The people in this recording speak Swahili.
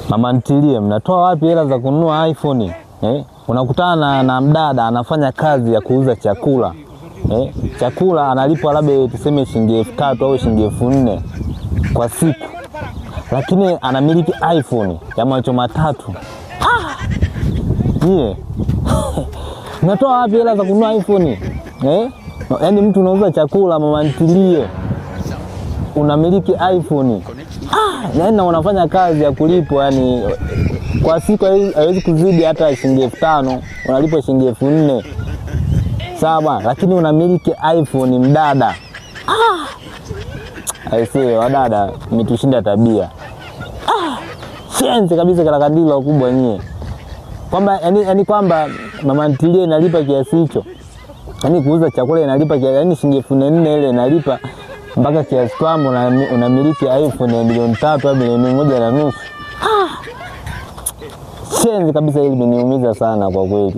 Mama ntilie, mnatoa wapi hela za kununua iPhone? Eh? Unakutana na mdada anafanya kazi ya kuuza chakula. Eh? Chakula analipwa labda tuseme shilingi 3,000 au shilingi 4,000 kwa siku, lakini anamiliki iPhone ya macho matatu. Nyie mnatoa wapi hela za kununua iPhone? Eh? Yaani mtu unauza chakula, mama ntilie, unamiliki iPhone. Ah, na unafanya kazi ya kulipwa, yani kwa siku haiwezi kuzidi hata shilingi 5,000, unalipwa shilingi 4,000. Sawa bwana, lakini unamiliki iPhone mdada. Ah! Aisee, wadada mmetushinda tabia. Ah! Shenzi kabisa karakandilo wakubwa nyie. Kwamba yani kwamba mama ntilie inalipa kiasi hicho. Yaani kuuza chakula inalipa kiasi, yani shilingi 4,000 ile inalipa mpaka kiasi kwamba unamiliki iPhone ya milioni 3 au milioni 1.5. Ah! Shenzi kabisa, hili limeniumiza sana kwa kweli.